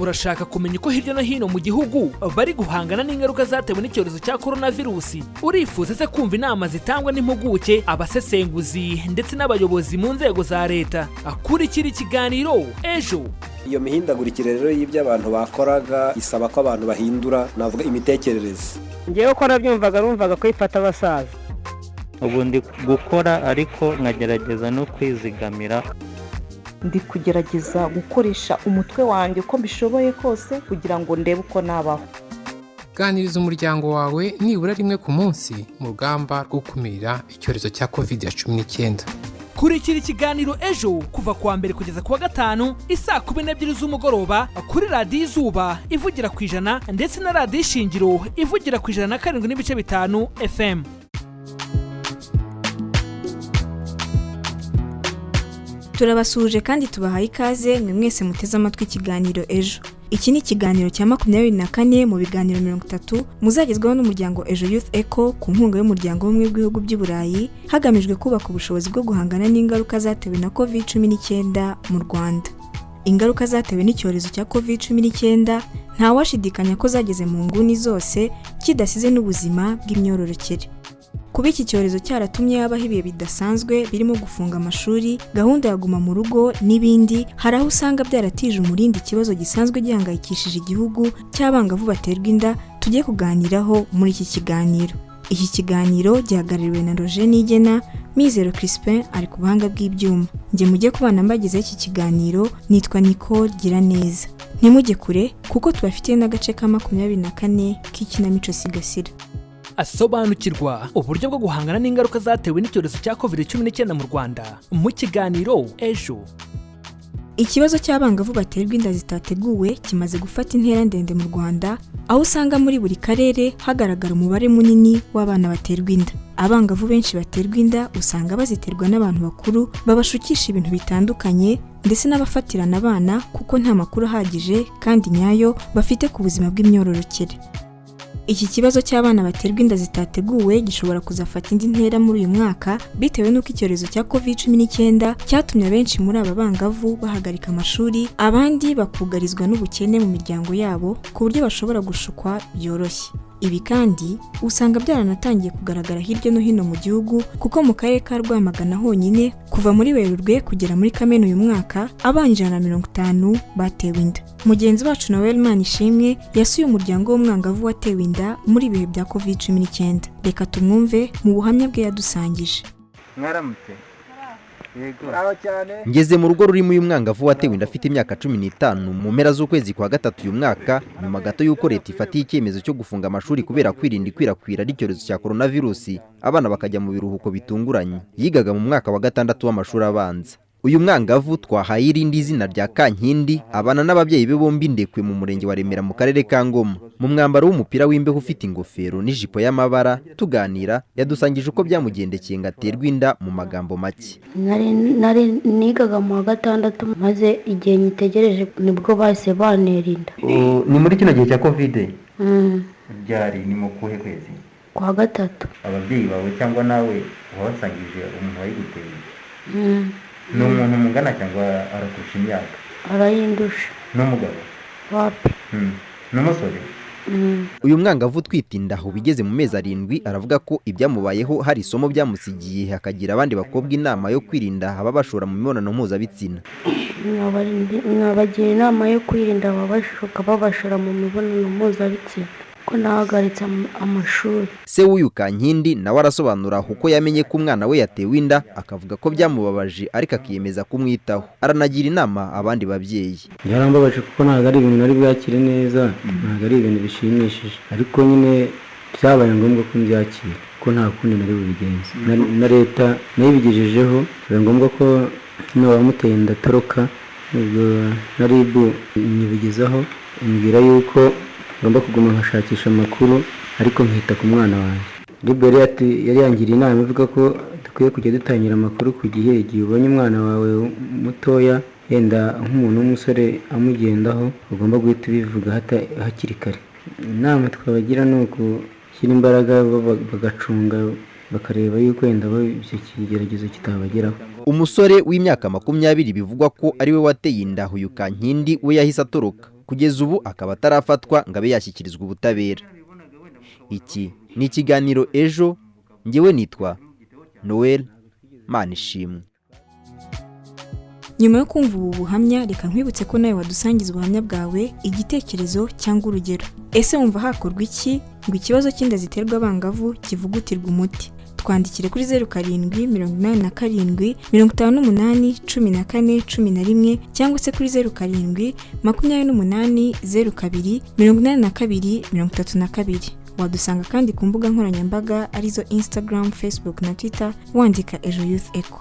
Urashaka kumenya uko hirya no hino mu gihugu bari guhangana n'ingaruka zatewe n'icyorezo cya korona virusi? Urifuza se kumva inama zitangwa n'impuguke, abasesenguzi ndetse n'abayobozi mu nzego za leta? Akurikira ikiganiro Ejo. Iyo mihindagurikire rero y'ibyo abantu bakoraga isaba ko abantu bahindura, navuga, imitekerereze. Ngewe ko nabyumvaga, numvaga ko ifata abasaza. Ubu ndi gukora ariko nkagerageza no kwizigamira. Ndi kugerageza gukoresha umutwe wanjye uko mbishoboye kose kugira ngo ndebe uko nabaho. Ganiriza umuryango wawe nibura rimwe ku munsi mu rugamba rwo gukumira icyorezo cya COVID-19. Kurikira ikiganiro Ejo kuva kuwa mbere kugeza kuwa gatanu isaa 12 z'umugoroba kuri Radiyo Izuba ivugira ku 100 ndetse na Radiyo Ishingiro ivugira ku 107.5 FM. Turabasuhuje kandi tubahaye ikaze mwe mwese muteze amatwi ikiganiro Ejo. Iki ni ikiganiro cya 24 mu biganiro 30 muzagezwaho n'umuryango Ejo Youth Eco ku nkunga y'Umuryango w'Ubumwe bw'Ibihugu by'i Burayi, hagamijwe kubaka ubushobozi bwo guhangana n'ingaruka zatewe na COVID-19 mu Rwanda. Ingaruka zatewe n'icyorezo cya COVID-19 ntawashidikanya ko zageze mu nguni zose, kidasize n'ubuzima bw'imyororokere. Kuba iki cyorezo cyaratumye habaho ibihe bidasanzwe birimo gufunga amashuri, gahunda ya guma mu rugo n'ibindi, hari aho usanga byaratije umurindi ikibazo gisanzwe gihangayikishije igihugu cy'abangavu baterwa inda tugiye kuganiraho muri iki kiganiro. Iki kiganiro gihagarariwe na Roger Nigena, Mizero Crispin ari ku buhanga bw'ibyuma. Njye mujye kubana mbagezeho iki kiganiro nitwa Nicole Giraneza. Ntimujye kure kuko tubafitiye n'agace ka 24 k'ikinamico Sigasira. Asobanukirwa uburyo bwo guhangana n'ingaruka zatewe n'icyorezo cya COVID-19 mu Rwanda mu kiganiro Ejo. Ikibazo cy'abangavu baterwa inda zitateguwe kimaze gufata intera ndende mu Rwanda, aho usanga muri buri karere hagaragara umubare munini w'abana baterwa inda. Abangavu benshi baterwa inda usanga baziterwa n'abantu bakuru babashukisha ibintu bitandukanye ndetse n'abafatirana abana, kuko nta makuru ahagije kandi nyayo bafite ku buzima bw'imyororokere. Iki kibazo cy'abana baterwa inda zitateguwe gishobora kuzafata indi ntera muri uyu mwaka bitewe n'uko icyorezo cya COVID-19 cyatumye abenshi muri aba bangavu bahagarika amashuri, abandi bakugarizwa n'ubukene mu miryango yabo ku buryo bashobora gushukwa byoroshye. Ibi kandi usanga byaranatangiye kugaragara hirya no hino mu gihugu, kuko mu karere ka Rwamagana honyine kuva muri Werurwe kugera muri Kamena uyu mwaka abana 150 batewe inda. Mugenzi wacu Noel Manishimwe yasuye umuryango w'umwangavu watewe inda muri ibihe bya COVID-19. Reka tumwumve mu buhamya bwe yadusangije. Mwaramutse, yego. Ngeze mu rugo rurimo uyu mwangavu watewe inda afite imyaka 15 mu mpera z'ukwezi kwa gatatu uyu mwaka, nyuma gato y'uko leta ifatiye icyemezo cyo gufunga amashuri kubera kwirinda ikwirakwira ry'icyorezo cya koronavirusi, abana bakajya mu biruhuko bitunguranye. Yigaga mu mwaka wa gatandatu w'amashuri abanza. Uyu mwangavu twahaye irindi zina rya Kankindi abana n'ababyeyi be bombi Ndekwe mu murenge wa Remera mu karere ka Ngoma. Mu mwambaro w'umupira w'imbeho ufite ingofero n'ijipo y'amabara, tuganira yadusangije uko byamugendekeye ngo aterwe inda mu magambo make. Nari nigaga mu wa gatandatu, maze igihe nyitegereje nibwo bahise bantera inda. Ni muri kino gihe cya COVID? Byari ni mu kuhe kwezi? Kwa gatatu. Ababyeyi bawe cyangwa nawe wabasangije umuntu wayiguteye? Ni umuntu mungana cyangwa arakurusha imyaka? Arayindusha. Ni umugabo? Wapi. Ni umusore? Uyu mwangavu utwite inda ubigeze mu mezi 7 aravuga ko ibyamubayeho hari isomo byamusigiye, akagira abandi bakobwa inama yo kwirinda ababashora mu mibonano mpuzabitsina. Nabagira inama yo kwirinda ababashuka babashora mu mibonano mpuzabitsina, ko nahagaritse amashuri. Se w'uyu Kankindi nawe arasobanura uko yamenye ko umwana we yatewe inda, akavuga ko byamubabaje ariko akiyemeza kumwitaho. Aranagira inama abandi babyeyi. Byarambabaje kuko ntabwo ari ibintu nari bwakire neza, ntabwo ari ibintu bishimishije, ariko nyine byabaye ngombwa ko mbyakira kuko nta kundi nari bubigenze. Na leta nayo ibigejejeho, biba ngombwa ko n'uwamuteye inda atoroka, ubwo na RIB nyibigezaho, imbwira yuko ngomba kuguma nkashakisha amakuru ariko nkita ku mwana wanjye. RIB yari yangiriye inama ivuga ko dukwiye kujya dutangira amakuru ku gihe, igihe ubonye umwana wawe mutoya yenda nk'umuntu w'umusore amugendaho, ugomba guhita ubivuga hakiri kare. Inama twabagira ni ugushyira imbaraga bagacunga, bakareba yuko wenda icyo kigeragezo kitabageraho. Umusore w'imyaka 20 bivugwa ko ari we wateye inda uyu Kankindi we yahise atoroka. Kugeza ubu akaba atarafatwa ngo abe yashyikirizwa ubutabera. Iki ni ikiganiro Ejo, ngewe nitwa Noel Manishimwe. Nyuma yo kumva ubu buhamya, reka nkwibutse ko nawe wadusangiza ubuhamya bwawe, igitekerezo cyangwa urugero. Ese wumva hakorwa iki ngo ikibazo cy'inda ziterwa abangavu kivugutirwe umuti? Twandikire kuri 0787581411 cyangwa se kuri 0728028232. Wadusanga kandi ku mbuga nkoranyambaga arizo Instagram, Facebook na Twitter, wandika Ejo Youth Echo.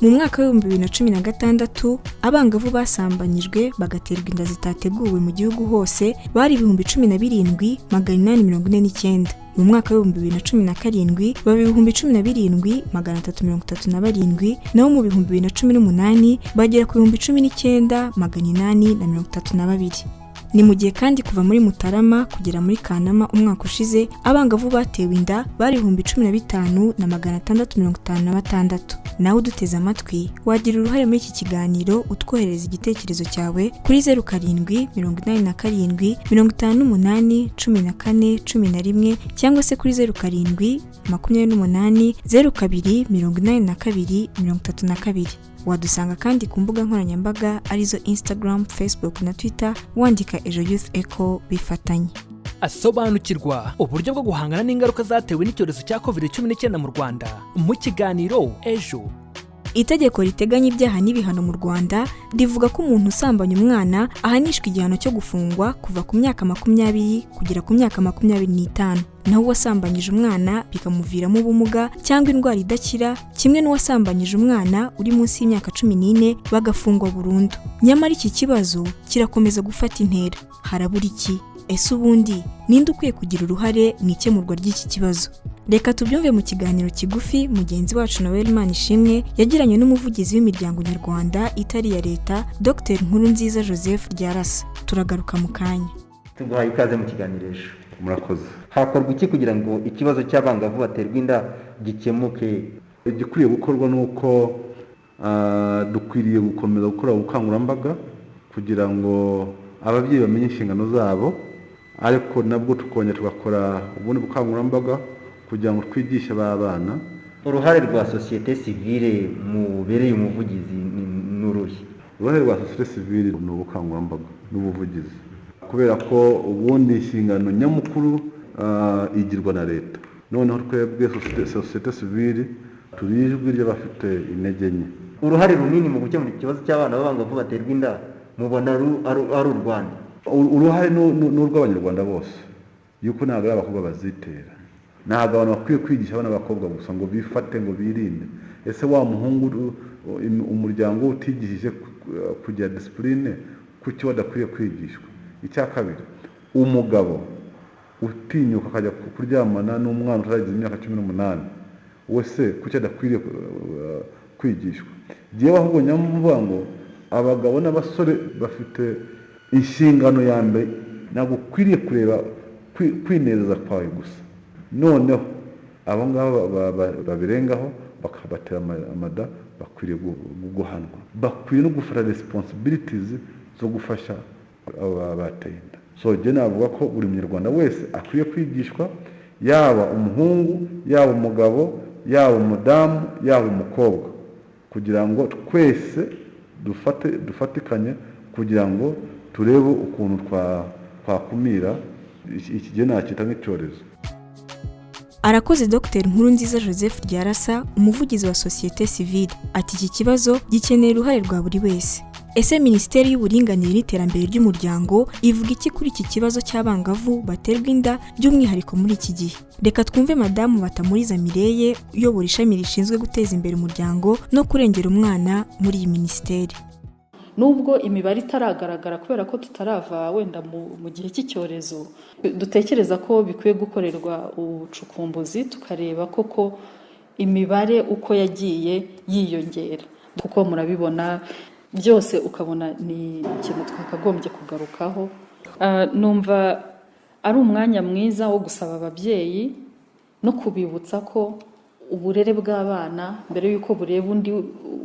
Mu mwaka wa 2016, abangavu basambanyijwe bagaterwa inda zitateguwe mu gihugu hose bari 17,849. Mu mwaka wa 2017 baba 17,337, naho mu 2018 bagera ku 19,832. Ni mu gihe kandi kuva muri Mutarama kugera muri Kanama umwaka ushize, abangavu batewe inda bari 15,656. Nawe uduteze amatwi, wagira uruhare muri iki kiganiro utwoherereza igitekerezo cyawe kuri 0787581411 cyangwa se kuri 0728028232. Wadusanga kandi ku mbuga nkoranyambaga arizo Instagram, Facebook na Twitter, wandika Ejo Youth Echo bifatanye. Asobanukirwa uburyo bwo guhangana n'ingaruka zatewe n'icyorezo cya COVID-19 mu Rwanda mu kiganiro Ejo. Itegeko riteganya ibyaha n'ibihano mu Rwanda rivuga ko umuntu usambanya umwana ahanishwa igihano cyo gufungwa kuva ku myaka 20 kugera ku myaka 25, naho uwasambanyije umwana bikamuviramo ubumuga cyangwa indwara idakira, kimwe n'uwasambanyije umwana uri munsi y'imyaka 14, bagafungwa burundu. Nyamara iki kibazo kirakomeza gufata intera. Harabura iki? Ese ubundi ninde ukwiye kugira uruhare mu ikemurwa ry'iki kibazo? Reka tubyumve mu kiganiro kigufi mugenzi wacu Noel Manishimwe yagiranye n'umuvugizi w'imiryango nyarwanda itari iya leta, Dr Nkurunziza Joseph Ryarasa. Turagaruka mu kanya. Tuguhaye ikaze mu kiganiro Ejo. Murakoze. Hakorwa iki kugira ngo ikibazo cy'abangavu baterwa inda gikemuke? Igikwiye gukorwa ni uko dukwiriye gukomeza gukora ubukangurambaga kugira ngo ababyeyi bamenye inshingano zabo, ariko nabwo tukongera tugakora ubundi bukangurambaga kugira ngo twigishe ba bana. Uruhare rwa sosiyete sivile mubereye umuvugizi ni uruhe? Uruhare rwa sosiyete sivile ni ubukangurambaga n'ubuvugizi, kubera ko ubundi inshingano nyamukuru igirwa na leta. Noneho twebwe sosiyete sivile turi ijwi ry'abafite intege nke. Uruhare runini mu gukemura ikibazo cy'abana b'abangavu baterwa inda mubona ari u Rwanda? Uruhare ni urw'Abanyarwanda bose, yuko ntabwo ari abakobwa bazitera. Ntabwo abantu bakwiye kwigisha abana b'abakobwa gusa ngo bifate, ngo birinde. Ese wa muhungu umuryango utigishije kugira disipurine, kuki badakwiye kwigishwa? Icya kabiri, umugabo utinyuka akajya kuryamana n'umwana utaragize imyaka 18, wese kuki adakwiriye kwigishwa? Njyewe ahubwo nyamvuga ngo abagabo n'abasore bafite inshingano ya mbere, ntabwo ukwiriye kureba kwinezeza kwawe gusa. Noneho abo ngabo babirengaho bakabatera amada, bakwiriye guhanwa, bakwiye no gufata responsibilities zo gufasha aba bateye inda. So njye navuga ko buri munyarwanda wese akwiye kwigishwa, yaba umuhungu, yaba umugabo, yaba umudamu, yaba umukobwa, kugira ngo twese dufatikanye kugira ngo turebe ukuntu twakumira iki gihe nacyita nk'icyorezo. Arakoze Dr Nkurunziza Joseph Ryarasa, umuvugizi wa sosiyete sivile. Ati iki kibazo gikeneye uruhare rwa buri wese. Ese Minisiteri y'Uburinganire n'Iterambere ry'Umuryango ivuga iki kuri iki kibazo cy'abangavu baterwa inda by'umwihariko muri iki gihe? Reka twumve Madamu Batamuriza Mireye uyobora ishami rishinzwe guteza imbere umuryango no kurengera umwana muri iyi minisiteri. Nubwo imibare itaragaragara kubera ko tutarava wenda mu gihe cy'icyorezo, dutekereza ko bikwiye gukorerwa ubucukumbuzi tukareba koko imibare uko yagiye yiyongera, kuko murabibona byose ukabona ni ikintu twakagombye kugarukaho. Numva ari umwanya mwiza wo gusaba ababyeyi no kubibutsa ko Uburere bw'abana mbere y'uko bureba undi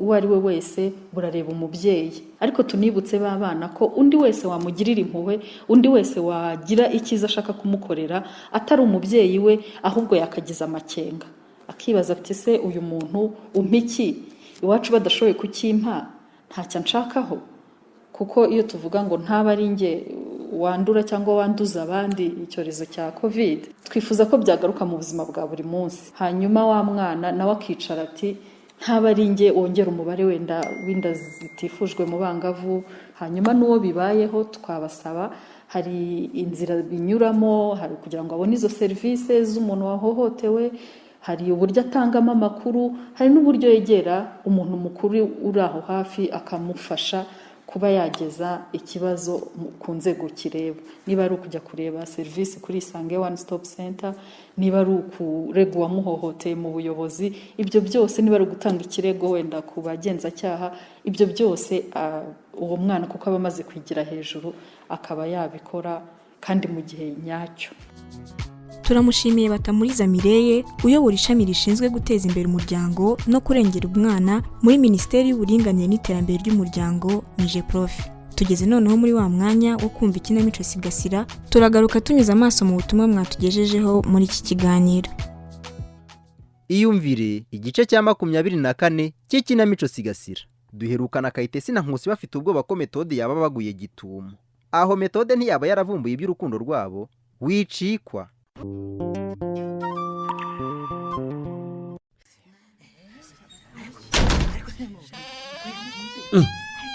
uwo ari we wese, burareba umubyeyi. Ariko tunibutse ba bana ko undi wese wamugirira impuhwe, undi wese wagira icyiza ashaka kumukorera atari umubyeyi we, ahubwo yakagiza amakenga akibaza ati: "Se uyu muntu umpa iki iwacu badashoboye kukimpa, ntacyo anshakaho?" Kuko iyo tuvuga ngo ntaba ari njye wandura cyangwa wanduza abandi icyorezo cya COVID, twifuza ko byagaruka mu buzima bwa buri munsi. Hanyuma wa mwana nawe akicara ati: "Ntaba ari njye wongera umubare wenda w'inda zitifujwe mu bangavu." Hanyuma n'uwo bibayeho, twabasaba, hari inzira binyuramo, hari kugira ngo abone izo serivisi z'umuntu wahohotewe, hari uburyo atangamo amakuru, hari n'uburyo yegera umuntu mukuru uri aho hafi akamufasha kuba yageza ikibazo ku nzego kireba, niba ari ukujya kureba serivisi kuri Isange One Stop Center, niba ari ukurega uwamuhohoteye mu buyobozi, ibyo byose, niba ari ugutanga ikirego wenda ku bagenzacyaha, ibyo byose uwo mwana, kuko aba amaze kwigira hejuru, akaba yabikora kandi mu gihe nyacyo. Turamushimiye Batamuriza Mireye, uyobora ishami rishinzwe guteza imbere umuryango no kurengera umwana muri Minisiteri y'Uburinganire n'Iterambere ry'Umuryango, MIGEPROF. Tugeze noneho muri wa mwanya wo kumva ikinamico Sigasira. Turagaruka tunyuze amaso mu butumwa mwatugejejeho muri iki kiganiro. Iyumvire igice cya 24 cy'ikinamico Sigasira. Duherukana Kayitesi na Nkusi bafite ubwoba ko Metode yaba baguye gitumo. Aho Metode ntiyaba yaravumbuye iby'urukundo rwabo? Wicikwa.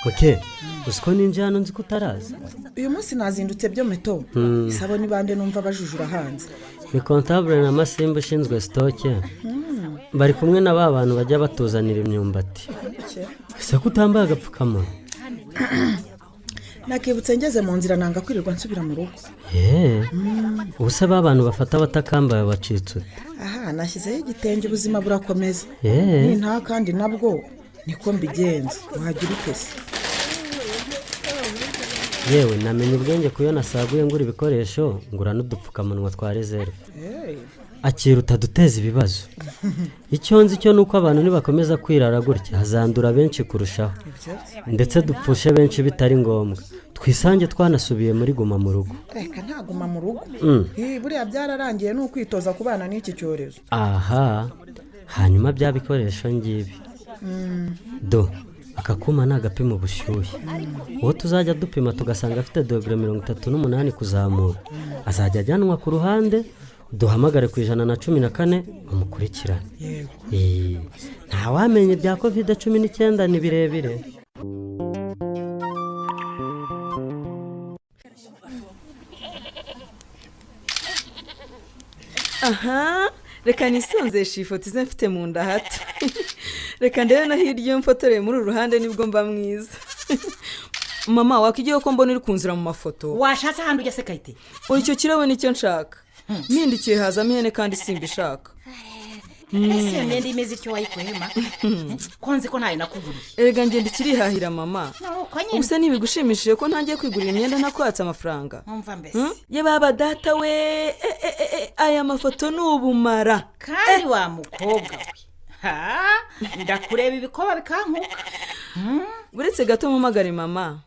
Oke, uzi ko ninjye hano nzi ko utaraza. Uyu munsi nazindutse byo meto. Isabo ni bande numva bajujura hanze? Ni kontabure na Masimba ushinzwe stock. Bari kumwe na ba bantu bajya batuzanira imyumbati. Ese ko utambaye agapfukamunwa? Nakibutse ngeze mu nzira, nanga kwirirwa nsubira mu rugo. Yeee, ubu se ba bantu bafata abatakambaye bacitse ute? Aha nashyizeho igitenge, ubuzima burakomeza. Yeee. Ni nta kandi nabwo niko mbigenza, wagira ute se? Yewe, namenye ubwenge kuyo nasaguye ngura ibikoresho, ngura n'udupfukamunwa twa réserve. Akira utaduteza ibibazo. Icyo nzi cyo ni uko abantu nibakomeza kwirara gutya, hazandura benshi kurushaho, ndetse dupfushe benshi bitari ngombwa, twisange twanasubiye muri guma mu rugo. Reka, ntaguma mu rugo. Buriya byararangiye, ni ukwitoza kubana n'iki cyorezo. Aha, hanyuma bya bikoresho ngibi. Do aka kuma ni agapima ubushyuhe. Uwo tuzajya dupima tugasanga afite dogere 38 kuzamura, azajya ajyanwa ku ruhande, duhamagare ku 114 bamukurikirane. Yego. Ntawamenya, ibya COVID-19 ni birebire. Aha, reka nisonzeshe ifoto ize mfite mu nda hato. Reka ndebe no hirya, iyo mfotoreye muri uru ruhande nibwo mba mwiza. Mama, wakwigiye ko mbona uri kunzura mu mafoto? Washatse ahandi ujya se, Kayite? Icyo kirabo nicyo nshaka. Mpindukiye hazamo ihene kandi simbishaka. Ese iyo myenda imeze ityo wayikuhema, ko nzi ko ntayo nakuguriye? Erega ngenda ikirihahira, mama. Nuko nyine. Ubuse ntibigushimishije ko ntangiye kwigurira imyenda ntakwatse amafaranga? Umva mbese. Ye baba data we, aya mafoto ni ubumara. Kandi wa mukobwa we, ha ndakureba ibikoba bikankuka. Uretse gato mpamagare mama.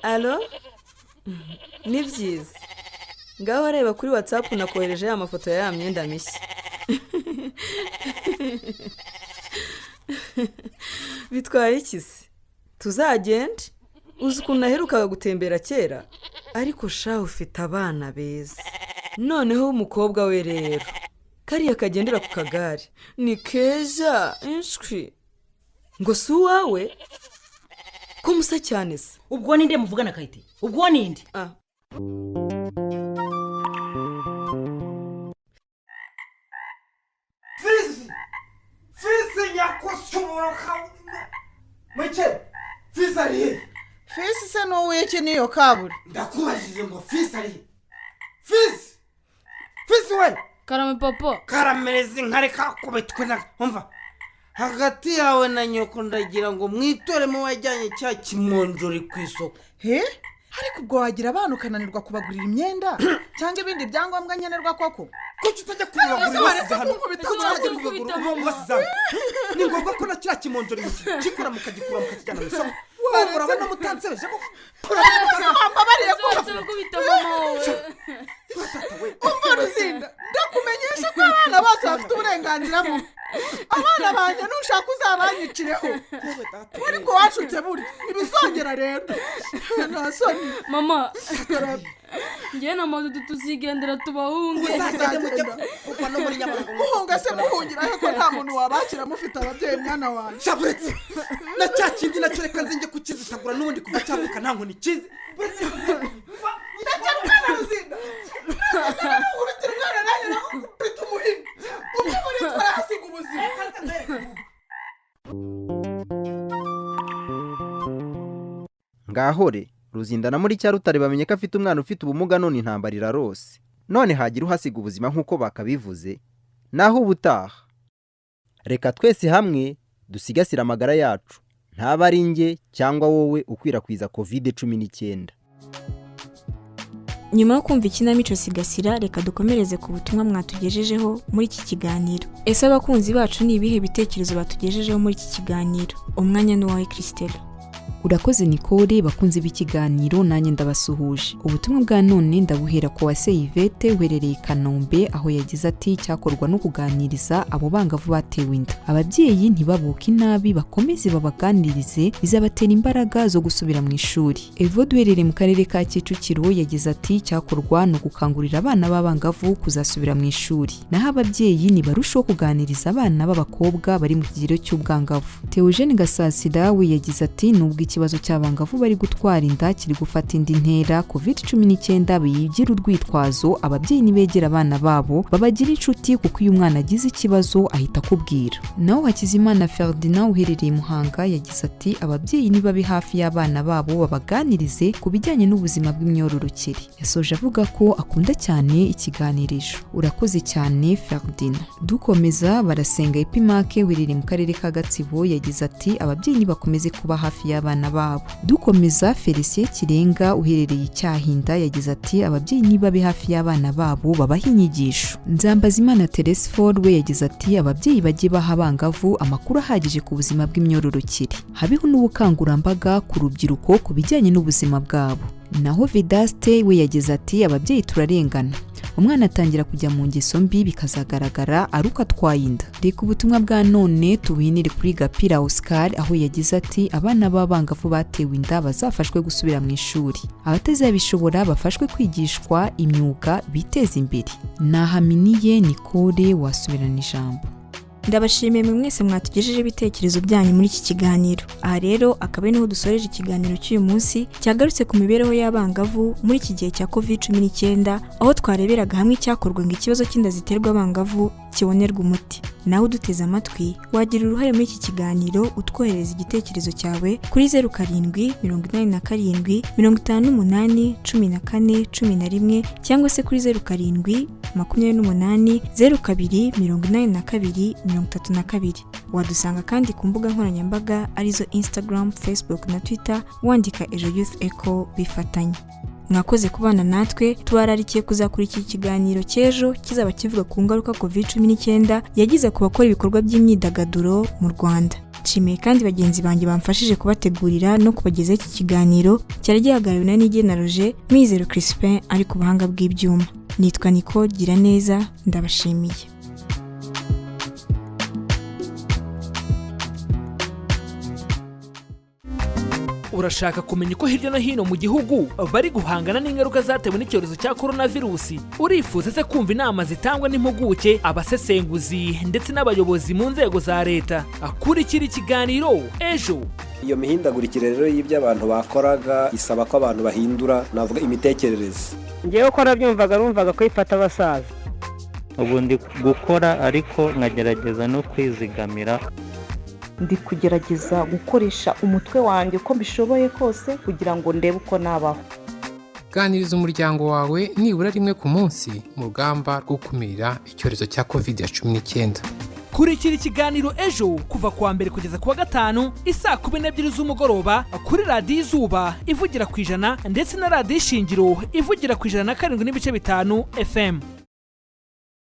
Allo, ni byiza, ngaho reba kuri WhatsApp, nakohereje ya mafoto ya ya myenda mishya. Bitwaye iki se? Tuzagende. Uzi ukuntu naherukaga gutembera kera? Ariko sha, ufite abana beza. Noneho umukobwa we rero, kariya kagendera ku kagare ni keza. Inshwi, ngo si uwawe ko musa cyane se? Ubwo ninde muvugana, Kayite? Ubwo ninde? Ah. Fisi! Fisi nyakushobora muke! Fisi ari he? Fisi se n'uw'iki niyo kabura? Ndakubajije ngo fisi ari he? Fisi! Fisi we! Karame, papa. Karamereza inkare kakubitwe na umva. Hagati yawe na nyoko ndagira ngo mwitoremo wajyanye cya kimonjori ku isoko. He? Ariko ubwo wagira abana ukananirwa kubagurira imyenda cyangwa ibindi byangombwa nkenerwa koko? Kuki utajya kubibagurira wasize hano? Kuki utajya kubagura wasize hano? Ni ngombwa ko na kiriya kimonjori mukikora mukagikura mukakijyana mu isoko. Urabona mutansebeje koko? Wambabariye ko umva Ruzinda, ndakumenyesha ko abana bose bafite uburenganzira bumwe. Abana banjye nushaka uzabanyicireho, ariko washutse burya ntibizongera rero. Nta soni. Mama, njyewe na Madudu tuzigendera tubahunge. Muhunga se muhungira he ko nta muntu wabakira mufite ababyeyi mwana wanjye? Shaburetse na cya kindi nacyo reka nze njye kukizitagura n'ubundi kuva cyavuka nta nkoni ikizi. Ndacyari umwana Ruzinda, urukira umwana nanjye nakukubita umuhini umwe muri twe arahasiga ubuzima. Ngahore Ruzinda na muri Cyarutare bamenye ko afite umwana ufite ubumuga, none intambara irarose. None hagira uhasiga ubuzima nk'uko bakabivuze, naho ubutaha. Reka twese hamwe dusigasire amagara yacu, ntaba ari njye cyangwa wowe ukwirakwiza COVID-19. Nyuma yo kumva ikinamico Sigasira, reka dukomereze ku butumwa mwatugejejeho muri iki kiganiro. Ese abakunzi bacu ni ibihe bitekerezo batugejejeho muri iki kiganiro? Umwanya ni uwawe Christelle. Urakoze Nicole. Bakunze b'ikiganiro, nanjye ndabasuhuje. Ubutumwa bwa none ndabuhera ku wase Yvette uherereye i Kanombe, aho yagize ati cyakorwa no kuganiriza abo bangavu batewe inda. Ababyeyi ntibabuke inabi, bakomeze babaganirize, bizabatera imbaraga zo gusubira mu ishuri. Evode uherereye mu karere ka Kicukiro yagize ati cyakorwa no gukangurira abana b'abangavu kuzasubira mu ishuri, naho ababyeyi ntibarusheho kuganiriza abana b'abakobwa bari mu kigero cy'ubwangavu. Theogene Gasasira we yagize ati nubwo ikibazo cy'abangavu bari gutwara inda kiri gufata indi ntera, COVID-19 biyigira urwitwazo, ababyeyi nibegera abana babo babagira inshuti, kuko iyo umwana agize ikibazo ahita akubwira. Naho Hakizimana Ferdinand uherereye Muhanga yagize ati ababyeyi nibabe hafi y'abana babo babaganirize ku bijyanye n'ubuzima bw'imyororokere. Yasoje avuga ko akunda cyane ikiganirisho. Urakoze cyane Ferdinand. Dukomeza, Barasenga Epimake uherereye mu karere ka Gatsibo yagize ati ababyeyi nibakomeze kuba hafi y'abana babo. Dukomeza, Felicien Kirenga uherereye Icyahinda yagize ati ababyeyi nibabe hafi y'abana babo babaha inyigisho. Nzambazimana Telesfor we yagize ati ababyeyi bajye baha abangavu amakuru ahagije ku buzima bw'imyororokere, habeho n'ubukangurambaga ku rubyiruko ku bijyanye n'ubuzima bwabo. Naho Vedaste we yagize ati ababyeyi turarengana, umwana atangira kujya mu ngeso mbi bikazagaragara ari uko atwaye inda. Reka ubutumwa bwa none tubuhinire kuri Gapira Oscar, aho yagize ati abana b'abangavu batewe inda bazafashwe gusubira mu ishuri, abatazabishobora bafashwe kwigishwa imyuga biteze imbere. Nahaminiye Nicole wasubirana ijambo. Ndabashimiye mwe mwese mwatugejeje ibitekerezo byanyu muri iki kiganiro. Aha rero akaba ari niho dusoreje ikiganiro cy'uyu munsi cyagarutse ku mibereho y'abangavu muri iki gihe cya COVID-19, aho twareberaga hamwe icyakorwa ngo ikibazo cy'inda ziterwa abangavu kibonerwe umuti. Nawe uduteze amatwi wagira uruhare muri iki kiganiro, utwohereza igitekerezo cyawe kuri 07 87 58 14 11 cyangwa se kuri 07 28 02 82 32. Wadusanga kandi ku mbuga nkoranyambaga arizo Instagram, Facebook na Twitter, wandika Ejo Youth Echo bifatanye. Mwakoze kubana natwe, tubararikiye kuzakurikira ikiganiro cy'ejo kizaba kivuga ku ngaruka COVID-19 yagize ku bakora ibikorwa by'imyidagaduro mu Rwanda. Nshimiye kandi bagenzi banjye bamfashije kubategurira no kubagezaho iki kiganiro cyari gihagarariwe na Nigena Roger, Mizero Crispin ari ku buhanga bw'ibyuma. Nitwa Nicole Giraneza, ndabashimiye. Urashaka kumenya uko hirya no hino mu gihugu bari guhangana n'ingaruka zatewe n'icyorezo cya coronavirusi? Urifuza se kumva inama zitangwa n'impuguke, abasesenguzi ndetse n'abayobozi mu nzego za leta? Akurikira ikiganiro Ejo. Iyo mihindagurikire rero y'ibyo abantu bakoraga isaba ko abantu bahindura, navuga imitekerereze. Ngewe ko nabyumvaga numvaga ko ifata abasaza. Ubu ndi gukora ariko nkagerageza no kwizigamira. Ndi kugerageza gukoresha umutwe wanjye uko mbishoboye kose kugira ngo ndebe uko nabaho. Ganiriza umuryango wawe nibura rimwe ku munsi mu rugamba rwo gukumira icyorezo cya COVID-19. Kurikira ikiganiro Ejo kuva kuwa mbere kugeza kuwa gatanu isaa 12 z'umugoroba kuri Radiyo Izuba ivugira ku 100 ndetse na Radiyo Ishingiro ivugira ku 107.5 FM.